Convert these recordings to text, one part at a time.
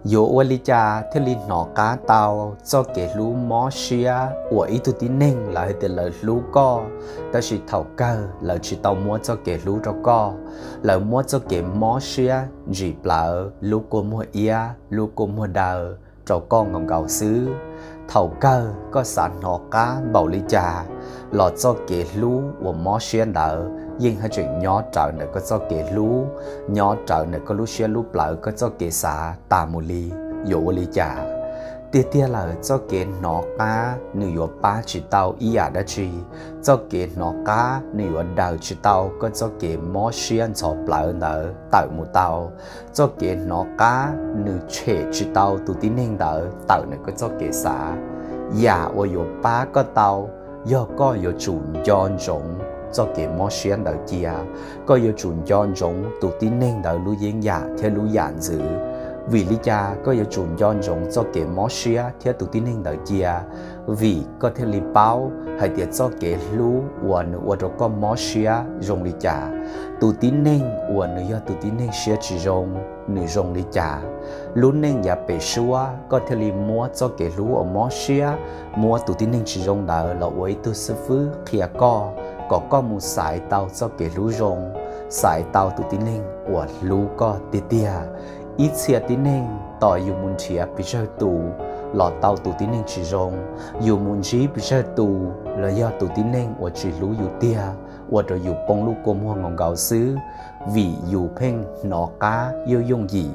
Yuav ua li cas thiaj li hnov qab tau txoj kev hlub mob siab uas ib tug tib neeg lawv hais tias lawv hlub koj, tab sis thaum kawg lawv tsis tau muab txoj kev hlub rau koj? Lawv muab txoj kev mob siab ntsim plawv, lub kua muag iab, lub kua muag daw rau koj nkaus nkaus xwb. Thaum kawg koj xav hnov qab npaum li cas los txoj kev hlub uas mob siab ntawd yeej haj tseem nyob rawv ntawm koj txoj kev hlub, nyob rawv ntawm koj lub siab lub plawv, koj txoj kev xav tas mus li. Yuav ua li cas? Tiag tiag lawm, txoj kev hnov qab nws yuav pab tsis tau ib yam dab tsi. Txoj kev hnov qab nws yuav daws tsis tau koj txoj kev mob siab ntxhov plawv ntawd tawm mus tau. Txoj kev hnov qab nws tshem tsis tau tus tib neeg ntawd tawm ntawm koj txoj kev xav. Yam uas yuav pab koj tau yog koj yuav tsum nco ntsoov txoj kev mob siab ntawd cia. Koj yuav tsum nco ntsoov tus tib neeg ntawd lub yeeb yam thiab lub yam ntxwv. Vim li cas koj yuav tsum nco ntsoov txoj kev mob siab thiab tus tib neeg ntawd cia? Vim koj thiaj li paub hais tias txoj kev hlub uas nws ua rau koj mob siab zoo li cas, tus tib neeg uas nws yog tus tib neeg siab tsis zoo nws zoo li cas. Lub neej yav pem suab koj thiaj li muab txoj kev hlub uas mob siab, muab tus tib neeg tsis zoo ntawd los ua ib tug xib fwb qhia koj, kom koj mus xaiv tau txoj kev hlub zoo, xaiv tau tus tib neeg uas hlub koj tiag tiag. Ib txhia tib neeg tos yus mus nrhiav pes tsawg tus los tau tus tib neeg tsis zoo, yus mus ntsib pes tsawg tus los yog tus tib neeg uas tsis hlub yus tiag, ua rau yus poob lub kua muag nkaus nkaus xwb. Vim yus pheej hnov qab yooj yooj yim,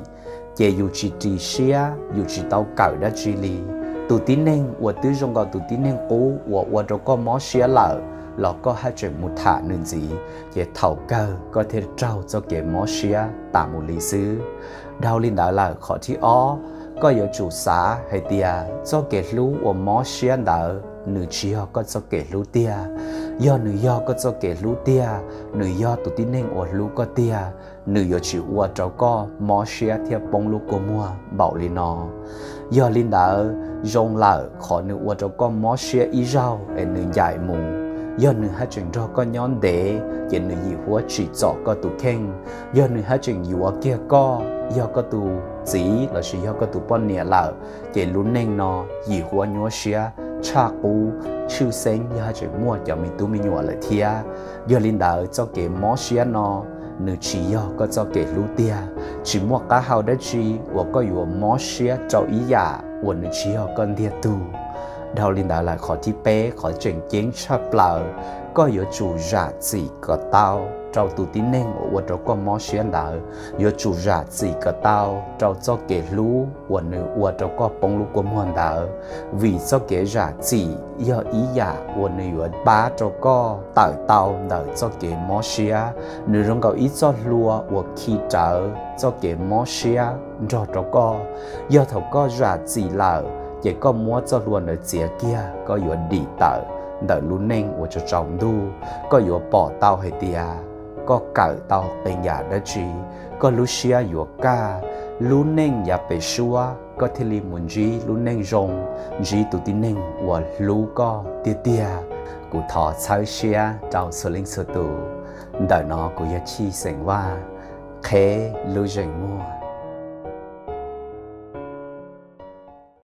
ces yus tsis ris siab, yus tsis tau kawm dab tsi li. Tus tib neeg uas twb zoo nkaus tus tib neeg qub uas ua rau koj mob siab lawm los koj haj tseem mus tham nws ntxiv, ces thaum kawg koj thiaj raug txoj kev mob siab tas mus li xwb. Dhau li ntawd lawm, qhov thib ob, koj yuav tsum xav hais tias txoj kev hlub uas mob siab ntawd nws tsis yog koj txoj kev hlub tiag. Yog nws yog koj txoj kev hlub tiag, nws yog tus tib neeg uas hlub koj tiag, nws yuav tsis ua rau koj mob siab thiab poob lub kua muag npaum li no. Yog li ntawd, zoo lawm qhov nws ua rau koj mob siab ib zaug es nws ncaim mus. Yog nws haj tseem nrog koj nyob ntev ces nws yim huab tsim txom koj tus kheej. Yog nws haj tseem yuav kiag koj, yog koj tus txiv lossis yog koj tus poj niam lawm, ces lub neej no yim huab nyuaj siab tshaj qub, tshwj xeeb yog haj tseem muaj cov me tub me nyuam lawm thiab. Yog li ntawd, txoj kev mob siab no nws tsis yog koj txoj kev hlub tiag. Tsis muaj qab hau dab tsi uas koj yuav mob siab rau ib yam uas nws tsis yog koj ntiag tug. Dhau li ntawd lawm, qhov thib peb, qhov tseem ceeb tshaj plaws, koj yuav tsum zam txim kom tau rau tus tib neeg uas ua rau koj mob siab ntawd. Yuav tsum zam txim kom tau rau txoj kev hlub uas nws ua rau koj poob lub kua muag ntawd. Vim txoj kev zam txim yog ib yam uas nws yuav pab rau koj tawm tau ntawm txoj kev mob siab. Nws zoo nkaus ib txoj hlua uas khi rawv txoj kev mob siab nrog rau koj. Yog thaum koj zam txim lawm, ces koj muab txoj hlua ntawd txiav kiag, koj yuav dim tawm ntawm lub neej uas tsaus tsaus ntuj. Koj yuav pom tau hais tias koj kawm tau qee yam dab tsi, koj lub siab yuav kaj. Lub neej yav pem suab koj thiaj li mus ntsib lub neej zoo, ntsib tus tib neeg uas hlub koj tiag tiag. Kuv thov txhawb siab rau txhua leej txhua tus. Ntawm no kuv yog Chij xeem Vaj, qheb lub zeem muag.